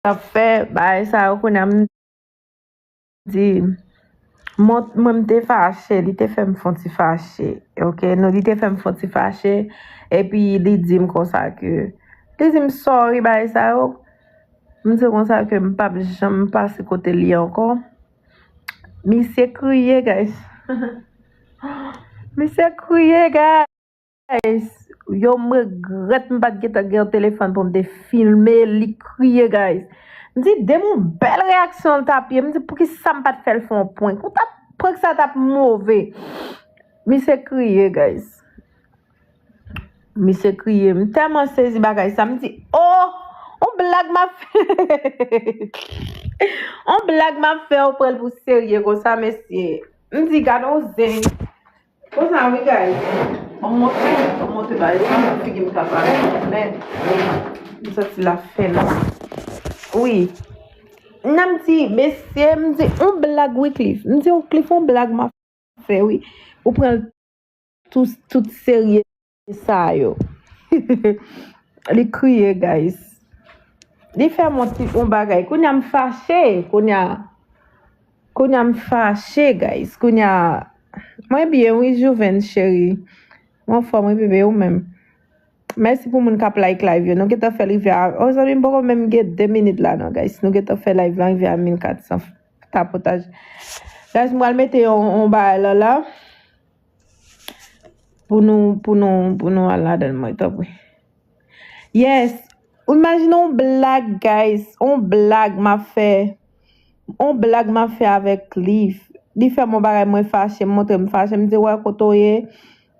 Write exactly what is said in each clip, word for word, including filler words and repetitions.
ap fè bagay sa yo kounye a, m di, mwen, mwen m te fache, li te fè m fè yon ti fache, ok? Nou, li te fè m fè yon ti fache, epi li di m konsa ke, li di m, "Sorry, bagay sa yo." M di konsa ke m p ap janm pase kote li ankò. Misye kriye, guys. Misye kriye, guys. Yo, m regrèt m pa t gentan gen yon telefòn pou m te filme li kriye, guys. M di, demen yon bèl reyaksyon l t ap ye. M di, poukisa m pa t fè l fè yon prank? Ou t ap, prank sa t ap move. Misye kriye, guys. Misye kriye. M tèlman sezi bagay sa. M di, oh, yon blag m ap fè. Yon blag m ap fè, ou pran l pou serye konsa, mesye. M di, gade yon zen. Konsa, wi, guys. Ban m montre, ban m montre bagay sa, figi m ka pale, men m santi l ap fè mal. Wi. Nan m di, mesye, m di, yon blag, wi, Cliff. M di, yon Cliff, yon blag m ap fè, wi. Ou pran l tout, tout serye sa yo. Li kriye, guys. Li fè m yon ti, yon bagay. Kounye a m fache. Kounye a, kounye a m fache, guys. Kounye a, mwen byen, wi, Jouvens, cheri. Mwen anfòm, wi, bebe, ou menm. Mèsi pou moun k ap like live yo. Nou gentan fè l rive a, oh, zanmi m poko menm gen de minit la, non, guys. Nou gentan fè live la rive a mil kat san tapotaj. Guys, m pral mete yon, yon bagay la, la. Pou nou, pou nou, pou nou al ladan l, mwen, tanpri. Yes. Imajine yon blag, guys. Yon blag m ap fè. Yon blag m ap fè avèk Cliff. Li fè m yon bagay, mwen fache, m montre m fache. M di, "Wè kote w ye."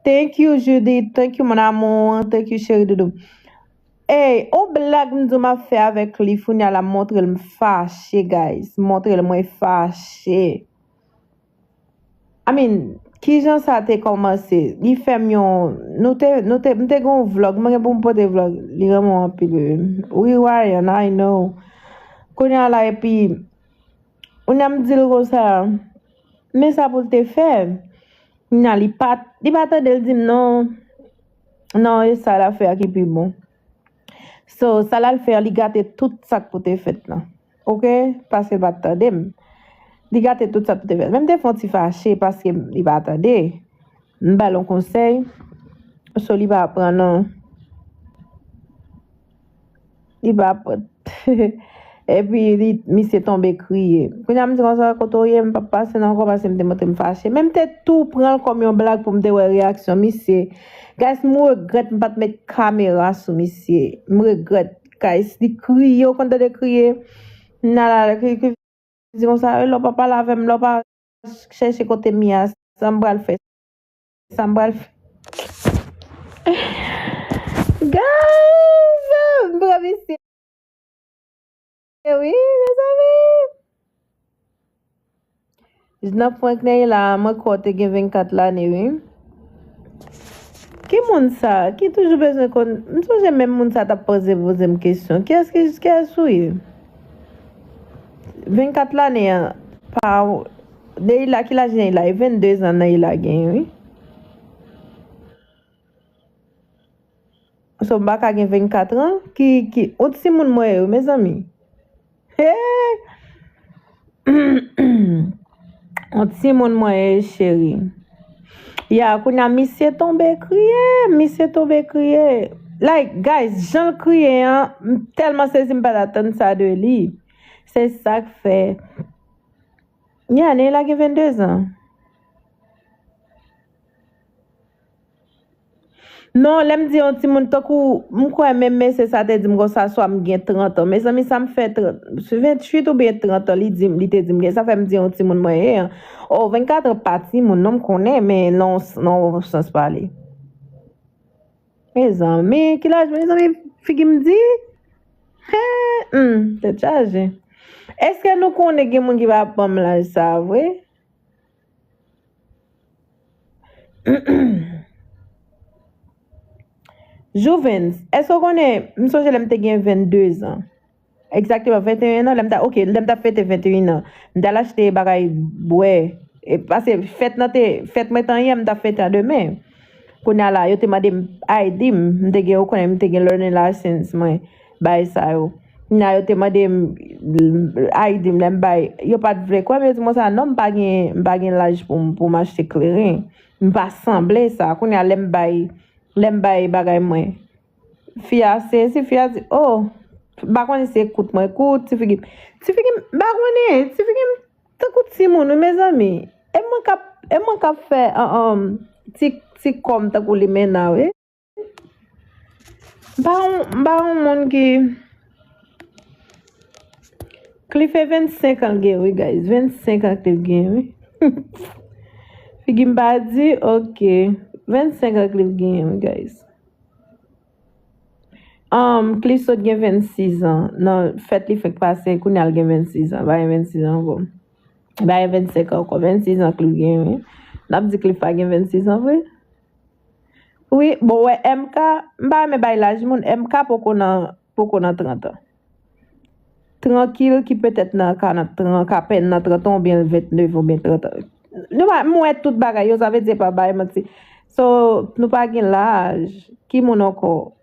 Thank you, Judith. Thank you, mon amour. Thank you, chéri doudou. Ey, yon blag m di w m ap fè avèk Cliff, kounye a la m montre l m fache, guys. M montre l mwen fache. I mean, kijan sa te kòmanse? Li fè m yon, nou te, nou te, m te gen yon vlog, mwen gen pou m pote vlog, li renmen w anpil, bebe. Wi, Ryan, I know. Kounye a la, epi, kounye a m di l konsa, men sa pou l te fè. Kounye a, li pa, li pa tande, l di m, "Non, non, e sa l ap fè a ki pi bon." So, sa l al fè a, li gate tout sa k pou te fèt lan. Ok? Paske l pa t tande m. Li gate tout sa k pou te fèt. Men m te fè yon ti fache paske li pa tande. M ba l yon konsèy. So, li pa pran non. Li pa pran. Epi, li, misye tonbe kriye. Kounye a, m di konsa, "Kote w ye?" M p ap pase nan ankò paske m te montre m fache. Men m te tou pran l kòm yon blag pou m te wè reyaksyon misye. Guys, m regrèt m pa t met kamera sou misye. M regrèt, guys. Li kriye, ou konn tande kriye. Nala, li kriye, kriye, di konsa, "Lè w pa pale avè m, lè w pa chèche kote m ye a, sa m pral fè, sa m pral fè." Guys, m pran misye. Wi, mezanmi. Nan prank Neila, mwen kwè w te gen vennkat lane, wi. Ki moun sa? Ki toujou bezwen konn? M sonje menm moun sa t ap poze, poze m kesyon. Kiyès ki, kiyès ou ye? Vennkat lane an, pa, Neila, ki laj Neila ye? Vennde zan Neila genyen, wi. So, m pa ka gen vennkat an? Ki, ki, yon timoun mwen ye, wi, mezanmi. Hey! Yon timoun mwen ye, cheri. Ya, kounye a, misye tonbe kriye, misye tonbe kriye. Like, guys, jan l kriye an, m tèlman sezi, m pa t atann sa de li. Se sa k fè. Ya, Neila gen vennde zan. Non, lè m di yon timoun, tankou, m kwè menm mesye sa te di m konsa, swa m gen trant an. Mezanmi, sa m fè trant, venntuit oubyen trant an, li di m, li te di m gen. Sa fè m di yon timoun mwen ye an. Oh, vennkat an pa timoun, non, m konnen, men nan yon, nan yon sans pale. Mezanmi, ki laj, mezanmi, figi m di? He, hmm, tèt chaje. Èske nou konnen gen moun ki pa ban m laj sa a vre? Jouvens, èske w konnen, m sonje lè m te gen vennde zan. Egzakteman, venteyen an, lè m ta, ok, lè m t ap fete venteyen an. M t al achte bagay bwè. E, paske fèt nan te, fèt mwen t an yè, m t ap fete a demen. Kounye a la, yo te mande m I D m, m te gen, ou konnen, m te gen learning license mwen, bagay sa yo. Kounye a yo te mande m, ay di m lè m bay, yo pa t vle kwè m, yo di m konsa, non, m pa gen, m pa gen laj pou m, pou m achte kleren. M pa sanble sa. Kounye a lè m bay, lè m bay bagay mwen, fi a sezi, fi a di, oh, m pa konnen si se kout mwen kout, ti figi m, ti figi m, m pa konnen, ti figi m tankou timoun, wi, mezanmi. E mwen k ap, e mwen k ap fè, um, um, ti, ti kòm tankou limena, wi. M pa yon, m pa yon moun ki, Cliff e vennsenk an l gen, wi, guys. Vennsenk an Cliff gen, wi. Figi m pa di, ok. Vennsenk an Cliff gen, wi, guys. Um, Cliff sot gen vennsis an. Nan fèt li fèk pase, kounye a l gen vennsis an. Pa gen vennsis an ankò. Pa gen vennsenk an ankò. Vennsis an Cliff gen, wi. N ap di Cliff pa gen vennsis an vre? Wi, bon, wè, M K, m pa renmen bay laj moun, M K poko nan, poko nan trant an. Trankil, ki petèt nan karant, tran-, ka pèn nan trant an, oubyen vennnev, oubyen trant an. Nou pa, m wè tout bagay yo, sa vle di pa bay manti. So, nou pa gen laj. Ki moun ankò?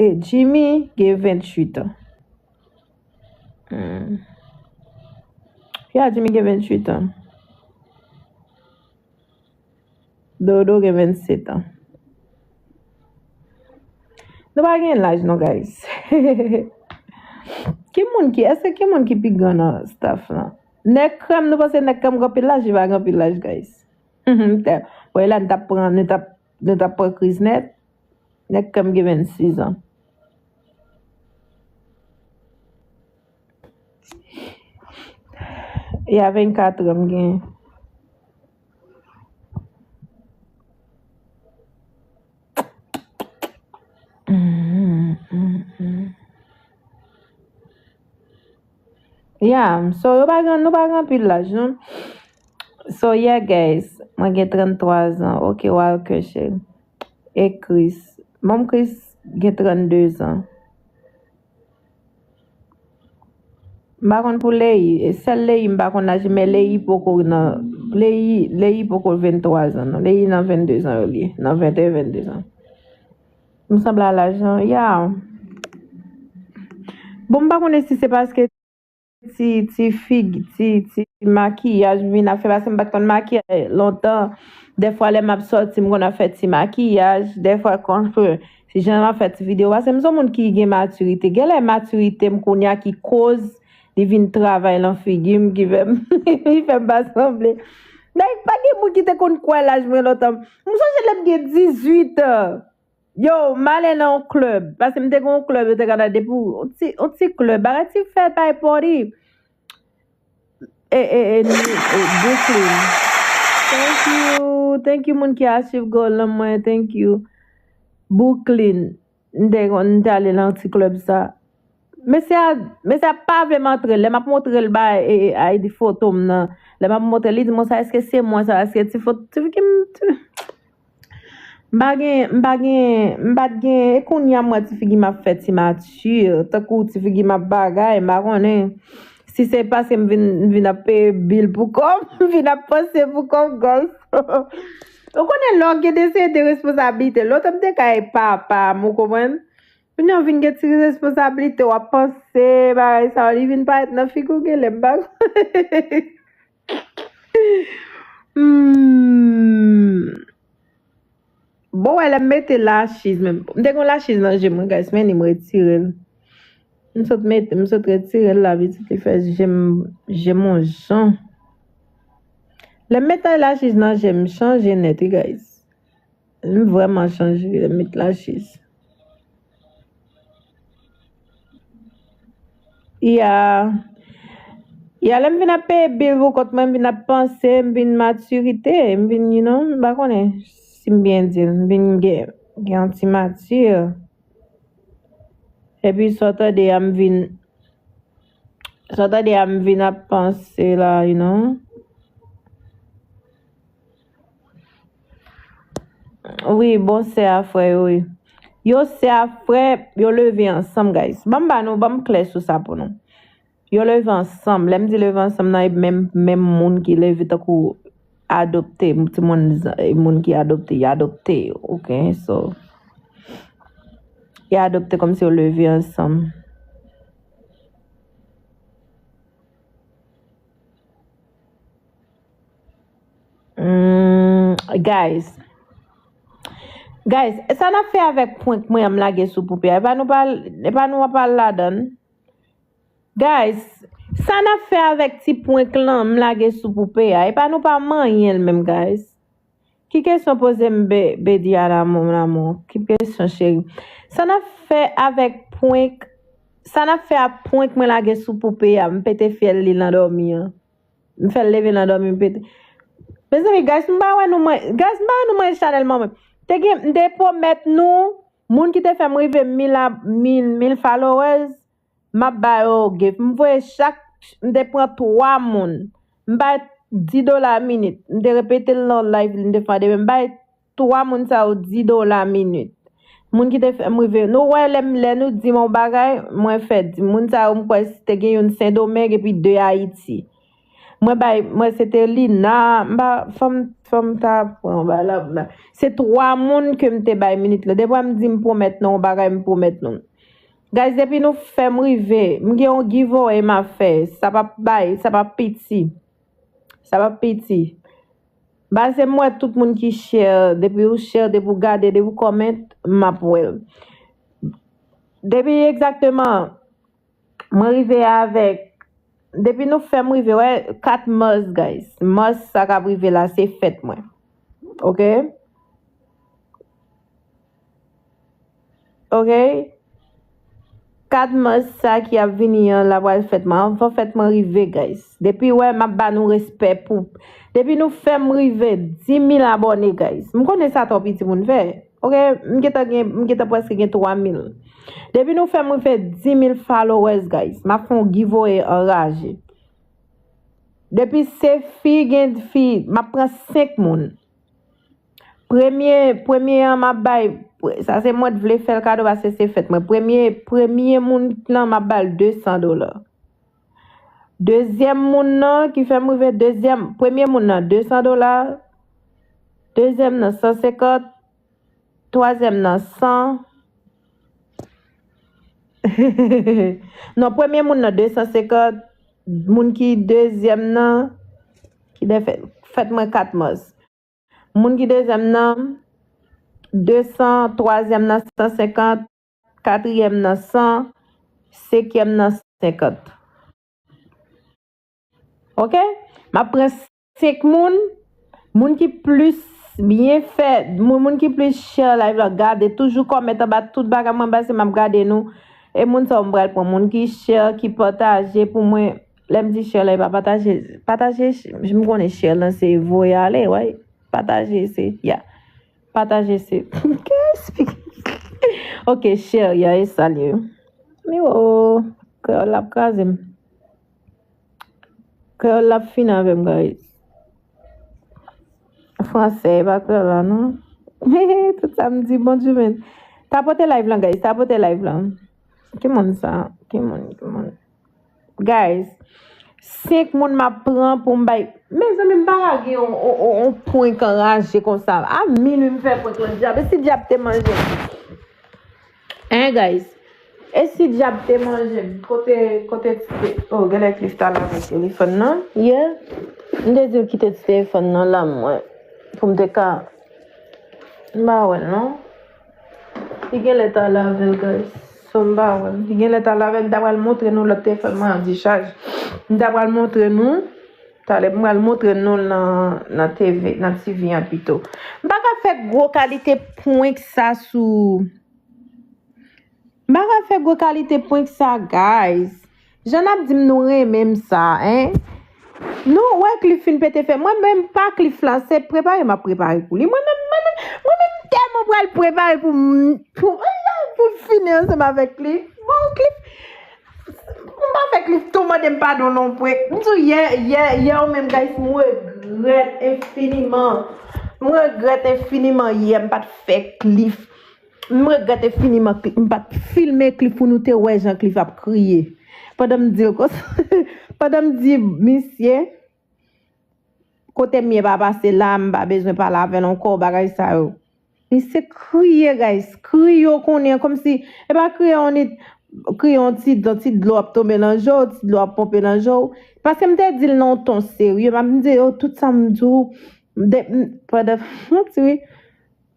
E Jimmy gen venntuit an. Hmm. Ya, Jimmy gen venntuit an. Dodo gen vennset an. Nou pa gen laj non, guys. Ki moun ki, èske ki moun ki pi gran nan staff lan? Nèg krèm, nou panse nèg krèm gen anpil laj, li pa gen anpil laj, guys. Wè la, nou t ap pran, nou t ap, nou t ap pran kriz nèt. Nèg krèm gen vennsis an. Ya, vennkat an m gen. Ya, so yo pa gen, nou pa gen anpil laj, non. So, yeah, guys, mwen gen tranntwa zan. Ok, Walker, cheri. E Chris. Manm Chris gen trannde zan. M pa konn pou Leyi. E sèl Leyi m pa konn laj li, men Leyi poko nan, Leyi, Leyi poko venntwa zan, non. Leyi nan vennde zan yo li ye. Nan venteyen, vennde zan. M sanble a laj lan, ya. Bon, m pa konnen si se paske ti, ti figi, ti, ti makiyaj m vin ap fè, paske m pa t konn makiye lontan. Dèfwa, lè m ap sòti, m konn ap fè ti makiyaj. Dèfwa, konn ke si jan m ap fè ti videyo, paske m se yon moun ki gen matirite. Genlè matirite m kounye a ki koz li vin travay lan figi m, ki fè m, li fè m pa sanble. Nèg, pa gen moun ki te konn kwè laj mwen lontan. M sonje lè m gen dizuit an. Yo, m ale nan yon klèb. Paske m te gen yon klèb, yo te ka nan depi yon ti, yon ti klèb. Bagay ti fèt, bagay party. E, e, e, New, e, Brooklyn. Thank you. Thank you, moun ki a swiv goal lan mwen. Thank you. Brooklyn. M te konn, m te ale nan ti klèb sa. Mesye a, mesye a pa vle m antre l. Lè m ap montre l bay, e, e, ay di foto m nan. Lè m ap montre l, li di, "Monsa, èske se mwen sa? Èske ti foto, ti figi m, ti," M pa gen, m pa gen, m pa t gen, e kounye a m wè ti figi m ap fè ti mati, tankou ti figi m ap bagay, m pa konnen. Si se paske m vin, m vin ap peye bil pou kò m, m vin ap panse pou kò m, guys. Ou konnen lè w gen de seri de responsablite, lontan m te ka e papa m, ou konprann? Kounye a w vin gen ti responsablite, w ap panse, bagay sa yo, li vin parèt nan figi w genlè, m pa konnen. Hmm. Bon, wè, lè m mete lachiz menm. M te gen lachiz nan je m, wi, guys, men li m retire l. M sot mete, m sot retire l la, pitit li fè je m, je m on jan. Lè m mete lachiz nan je m, chanje nèt, wi, guys. M vrèman chanje, m met lachiz. Ya. Ya, lè m vin ap peye bil pou kont mwen, m vin ap panse, m vin matirite, m vin, you know, m pa konnen si m byen di l, m vin gen, gen yon ti mati. Epi sa w tande a, m vin, sa w tande a, m vin ap panse la, you know. Wi, bon, sè a frè yo, wi. Yo sè a frè, yo leve ansanm, guys. Ban m ba nou, ban m klè sou sa pou nou. Yo leve ansanm. Lè m di leve ansanm nan, e menm, menm moun ki leve tankou adopte, timoun, moun ki adopte, y adopte yo, ok? So, E adopte kòmsi yo leve ansanm. Hmm, guys. Guys, sa n ap fè avèk prank mwen an m lage sou Poupée a? E pa nou pa, e pa nou pa ladan l? Guys, sa n ap fè avèk ti prank lan m lage sou Poupée a? E pa nou pa manyen l menm, guys. Ki kesyon poze m, Be- Bediana, mon amour? Ki kesyon, cheri? Sa n ap fè avèk prank, sa n ap fè ak prank mwen lage sou Poupée a, m pete fyèl li nan dòmi an. M fè l leve nan dòmi, m pete. Mezanmi, guys, m pa wè nou mwen, guys, m pa wè nou mwen chanèl mwen. Te gen, m te pwomèt nou, moun ki te fè m rive mil a, mil, mil followers, m ap ba yo gift. M voye chak, m te pran twa moun. M bay dis dola minit. M te repete l nan live li, m te fè demen. M bay twa moun sa yo dis dola minit. Moun ki te fè m rive. Nou wè lè m, lè nou di m yon bagay, mwen fè di. Moun sa yo, m kwè te gen youn Sendomeng epi de Ayiti. Mwen bay, mwen se te Lina, m pa, fò m, fò m ta pran yon bagay la. Se twa moun ke m te bay minit la. Depi m di m pwomèt nou yon bagay, m pwomèt nou. Guys, depi nou fè m rive, m gen yon giveaway m ap fè. Sa p ap bay, sa p ap piti. Sa p ap piti. Baze m wè tout moun ki share, depi ou share, depi ou gade, depi ou comment, m ap wè l. Depi egzakteman, mwen rive avèk, depi nou fè m rive, wè, kat mas, guys. Mas sa k ap rive la, se fèt mwen. Oke? Oke? Kat mas sa ki ap vini an la pral fèt mwen. Anvan fèt mwen rive, guys. Depi wè, m ap ba nou respè pou. Depi nou fè m rive dis mil abòne, guys. M konnen sa twò piti pou n fè. Oke? M gentan gen, m gentan prèske gen twa mil. Depi nou fè m rive dis mil followers, guys, m ap fè yon giveaway anraje. Depi se fi, gen fi, m ap pran senk moun. Premye, premye an m ap bay, sa se mwen t vle fè l kado paske se fèt mwen. Premye, premye moun lan m ap ba l de san dola. Dezyèm moun nan ki fè m rive dezyèm, premye moun nan de san dola, dezyèm nan san senkant, twazyèm nan san. Non, premye moun nan de san senkant, moun ki dezyèm nan, ki te fè, fèt mwen kat mas. Moun ki dezyèm nan, de san, twazyèm nan san senkant, katriyèm nan san, senkyèm nan senkant. Oke? M ap pran senk moun, moun ki plis byen fè, moun, moun ki plis share live la, gade, toujou comment anba tout bagay mwen pase, m ap gade nou. E moun sa yo m pral pran, moun ki share, ki pataje pou mwen. Lè m di share la, e pa pataje, pataje, m konnen share lan se voye ale, wi. Pataje se, ya. Pataje se. Ok, share, ya, e salye. Mi o, kreyòl la ap kraze m. Kreyòl la ap fin avè m, guys. Fransè, e pa kreyòl la, non. Tout sa m di, Bondye, men. Tapote live lan, guys, tapote live lan. Ki moun sa? Ki moun, ki moun? Guys, senk moun m ap pran pou m bay. Mezanmi, m pa ka gen on, on, on, on prank anraje konsa. A minwi m fè prank lan dyab. E si dyab te manje m? Hein, guys? E si dyab te manje m? Kote, kote ti te. Oh, genlè Cliff ta lave telefòn nan. Yeah. M te di l kite ti telefòn nan la, mwen. Pou m te ka. M pa wè l, non. Li genlè ta lave l, guys. So, m pa wè l. Li genlè ta lave l, m ta pral montre nou lòt telefòn mwen an dechaj. M ta pral montre nou. Talè, m pral montre nou l nan, nan T V, nan T V an pito. M pa ka fè gwo kalite prank sa sou. M pa ka fè gwo kalite prank sa, guys. Jan n ap di m nou renmen m sa, hein? Nou wè Cliff fin pete fè. Mwen menm pa Cliff la, se prepare m ap prepare pou li. Mwen menm, mwen menm, mwen menm tèlman pral prepare pou m, pou, pou m fini ansanm avèk Cliff. Bon, Cliff, m pa fè Cliff tou mande m padon non prank. M di w yè, yè, yè ou menm, guys, m regrèt enfiniman. M regrèt enfiniman yè m pa t fè Cliff. M regrèt enfiniman Cliff, m pa t filme Cliff pou nou te wè jan Cliff ap kriye. Pandan m di l konsa, pandan m di misye, kote m ye pa pase la, m pa bezwen pale avè l ankò, bagay sa yo. Misye kriye, guys. Kriye, w konnen, kòmsi, e pa kriye, on it, kriye, on ti, on ti dlo ap tonbe nan je w, ti dlo ap ponpe nan je w. Paske m te di l nan yon ton serye, m ap di yo tout sa m di w, de, m, pandan, m di, wi.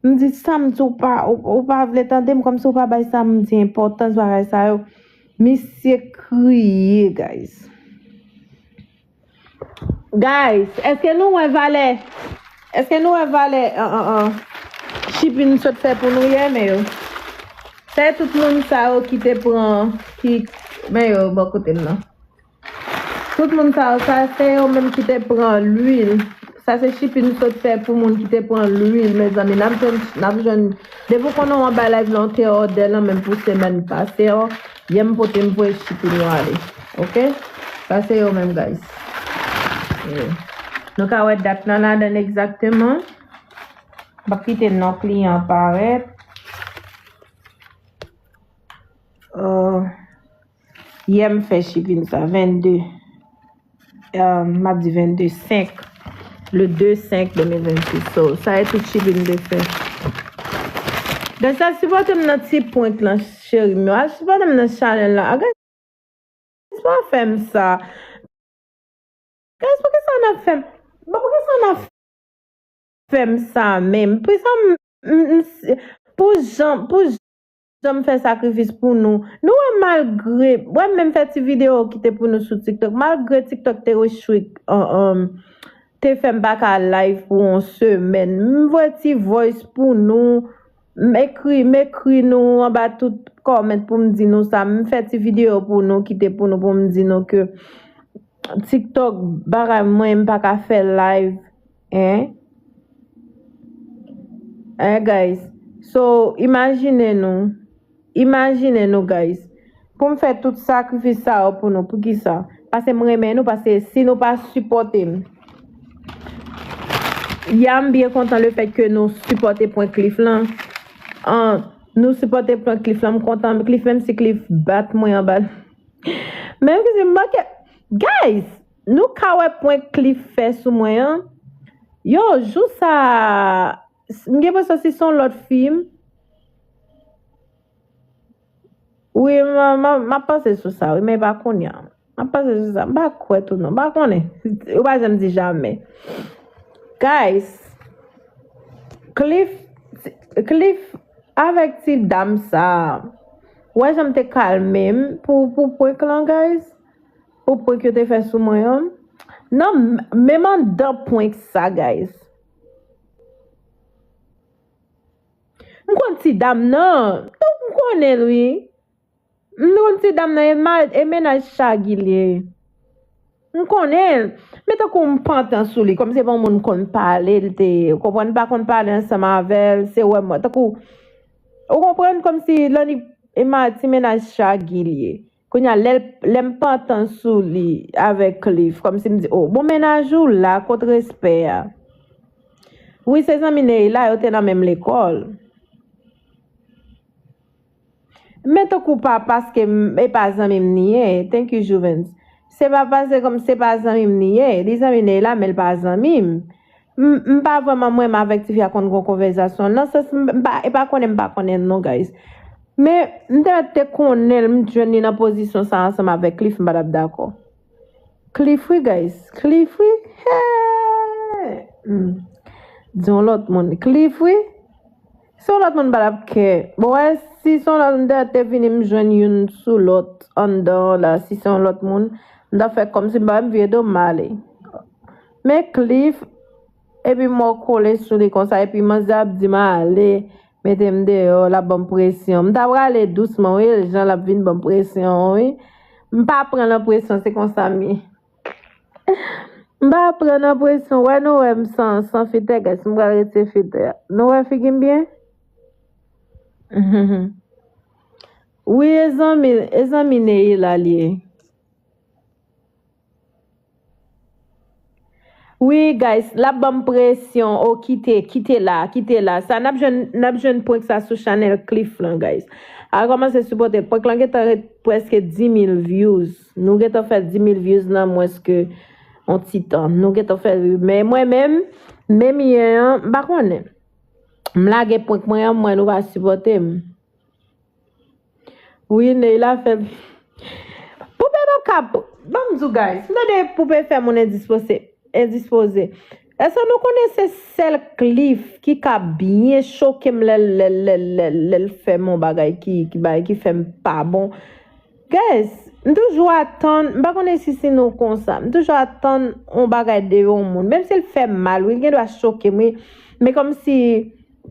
M di, sa m di w pa, ou, ou pa vle tande m, kòmsi w pa bay sa m di enpòtans, bagay sa yo. Misye kriye, guys. Guys, èske nou wè valè? Èske nou wè valè, an, an, an, shipping sot fè pou nou yè, men yo? Se tout moun sa yo ki te pran, ki, men yo, bò kote m nan. Tout moun sa yo, sa se yo menm ki te pran lwil. Sa se shipping sot fè pou moun ki te pran lwil, mezanmi. N ap jwenn, n ap jwenn, depi w konnen w anba live la, w te òdè l menm pou semèn pase yo. Yè m pote m voye shipping yo ale. Oke? Sa se yo menm, guys. Eh. Nou ka wè dat lan ladan egzakteman. M p ap kite non kliyan parèt. Euh, yè m fè shipping sa, vennde. Euh, m ap di vennde senk. Le de senk de mil vennsis. So, sa e tout shipping m te fè. Guys, al sipòte m nan ti prank lan, cheri m yo. Al sipòte m nan channel la. Ah, guys, pa fè m sa. Guys, poukisa n ap fè m? Bon, poukisa n ap fè m sa menm? Poukisa m, m, m, pou jan, pou jan m fè sakrifis pou nou? Nou wè, malgre, wè, m menm fè ti videyo ki te pou nou sou TikTok, malgre TikTok te restrict, um, um, te fè m pa ka live pou yon semèn. M voye ti voice pou nou, m ekri, m ekri nou anba tout comment pou m di nou sa. M fè ti videyo pou nou, ki te pou nou, pou m di nou ke TikTok, bagay mwen, m pa ka fè live, en? En, guys? So, imajine nou, imajine nou, guys, pou m fè tout sakrifis sa yo pou nou, poukisa? Paske m renmen nou, paske si nou pa sipòte m, ya m byen kontan le fèt ke nou sipòte prank Cliff lan. An, nou sipòte prank Cliff lan, m kontan. Cliff, menm si Cliff bat mwen anba. Menm ki si m manke, guys, nou ka wè prank Cliff fè sou mwen an. Yo, jou sa, m gen enpresyon si se yon lòt fi m. Wi, m, m, m ap panse sou sa, wi, men e pa kounye a. M ap panse sou sa. M pa kwè tou non. M pa konnen. Ou pa janm di jamè. Guys, Cliff, Cliff avèk ti dam sa. Ou wè jan m te kalme m pou, pou prank lan, guys? Pou prank yo te fè sou mwen an? Non, m, menm anndan prank sa, guys. M konn ti dam nan. M konnen l, wi. M konn ti dam nan, e ma-, e mennaj Shaggy li ye. M konnen l. Men tankou m pantan sou li, kòm se pa yon moun konn pale, l te, ou konprann, m pa konn pale ansanm avè l, se wè mwen. Tankou, ou konprann, kòmsi Lani e ma-, ti mennaj Shaggy li ye. Kounye a, lè, lè m pantan sou li avèk Cliff, kòmsi m di, o, bon, mennaj ou la, kot respè a? Wi, se zanmi Neila, yo te nan menm lekòl. Men tankou pa paske m, e pa zanmi m li ye. Thank you, Juvens. Se pa paske kòm se pa zanmi m li ye. Li zanmi Neila, men l pa zanmi m. M, m pa vrèman m renmen avèk tifi a konn gon konvèzasyon. Nan sans, m, m pa, e pa konnen m pa konnen l non, guys. Men, m te, te konnen l, m jwenn li nan pozisyon sa ansanm avèk Cliff, m pa t ap dakò. Cliff wi, guys. Cliff wi. Hey! Hmm. Di yon lòt moun. Cliff wi. Se yon lòt moun m pa t ap kè. Bon, wè, si se yon lòt moun te, te vini, m jwenn youn sou lòt anndan la, si se yon lòt moun, m t ap fè kòmsi m pa m vye do m ale. Men Cliff, epi m wè w kole sou li konsa, epi manzè ap di m ale, mete m deyò, l ap ban m presyon. M ta prale dousman, wi, jan l ap vin ban m presyon, wi. M pa pran nan presyon, se konsa m ye. M pa pran nan presyon. Wè, nou wè m san, san filtè, guys. M pral retire filtè a. Nou wè figi m byen? Wi, e zanmi, e zanmi Neila li ye. Wi, guys, l ap ban m presyon. O, kite, kite la, kite la. Sa, n ap jwenn, n ap jwenn prank sa sou chanèl Cliff lan, guys. Al kòmanse sipòte. Prank lan gentan ret prèske dis mil views. Nou gentan fè dis mil views nan mwens ke yon ti tan. Nou gentan fè, men mwen menm, menm yè an, m pa konnen. M lage prank mwen an, m wè nou pa sipòte m. Wi, Neila fè. Poupe p ap ka. Ban m di w, guys. M tande poupe fè moun endispoze. Endispoze. Èske nou konnen se sèl Cliff ki ka byen choke m lè l, lè l, lè l, lè l, lè l fè m yon bagay ki, ki, bagay ki fè m pa bon? Guys, m toujou atann, m pa konnen si se nou konsa. M toujou atann yon bagay de yon moun. Menm si l fè m mal, wi, l gen dwa choke m, wi. Men kòmsi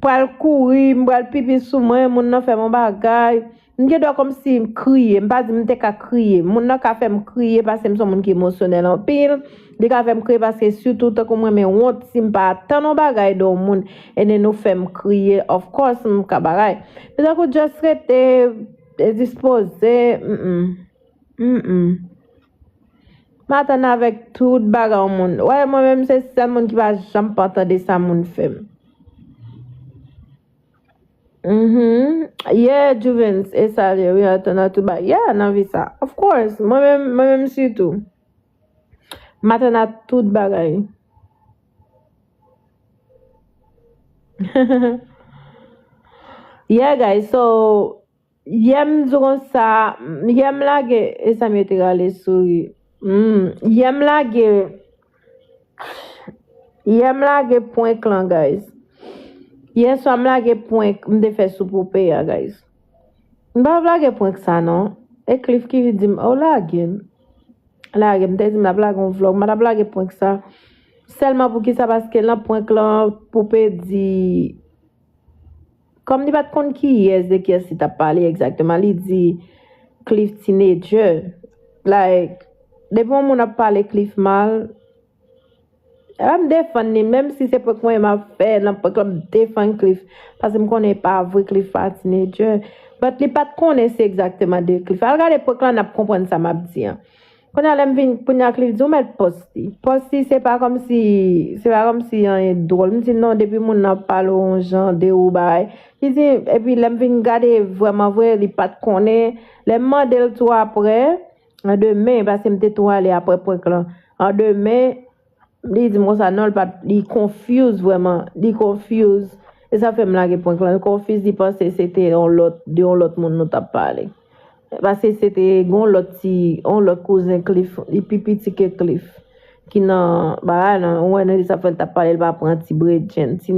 pral kouri, m pral pipi sou mwen, moun nan fè m yon bagay. M gen dwa kòmsi m kriye, m pa di m te ka kriye. Moun nan ka fè m kriye paske m se yon moun ki emosyonèl anpil. Li ka fè m kriye paske sitou tankou m renmen wont, si m pa atann yon bagay de yon moun, and then nou fè m kriye, of course, m ka bagay. Men tankou just rete, e, dispoze, mm, mm, mm, mm. M atann avèk tout bagay yon moun. Wè, mwen menm se sèl moun ki pa janm pa tande sa moun fè m. Mhm. Yeah, Juvens, e sa li, wi, atann a tout bagay. Yeah, nan vi sa. Of course, mwen menm, mwen menm sitou. M atann a tout bagay. Yeah, guys, so, yè m di w konsa, yè m lage, e sa m yo te rale souri. Mm, yè m lage, yè m lage prank lan, guys. Yè swa m lage prank m te fè sou Poupe a, guys. M pa t ap lage prank sa, non. E Cliff ki di m, "O, lage l." Lage, m te di m l ap lage yon vlog, m pa t ap lage prank sa. Sèlman poukisa? Paske nan prank lan, Poupe di, kòm li pa t konn kiyès, de kiyès li t ap pale egzakteman, li di Cliff teenager. Like, depi yon moun ap pale Cliff mal, e pa m defann li, menm si se prank mwen m ap fè, nan prank lan m defann Cliff, paske m konnen e pa vre Cliff pa teenager. But li pa t konnen se egzakteman de Cliff. Al gade prank lan, n ap konprann sa m ap di an. Kounye a lè m vin, kounye a Cliff di, "Ou mèt poste." Poste, se pa kòmsi, se pa kòmsi anyen dwòl. M di, "Non, depi moun nan ap pale yon jan de ou bagay." Li di, epi lè m vin gade vrèman vre, li pa t konnen. Lè m mande l tou apre, an demen, paske m te tou ale apre prank lan. An demen, li di m konsa, non, li pa t, li confuse vrèman. Li confuse. E sa fè m lage prank lan. Li confuse, li panse se te yon lòt, de yon lòt moun nou t ap pale. Paske se te yon lòt ti, yon lòt kouzen Cliff, li pi piti ke Cliff, ki nan bagay lan, ou wè nan li sa fè l t ap pale, l pa pran ti bredjenn, ti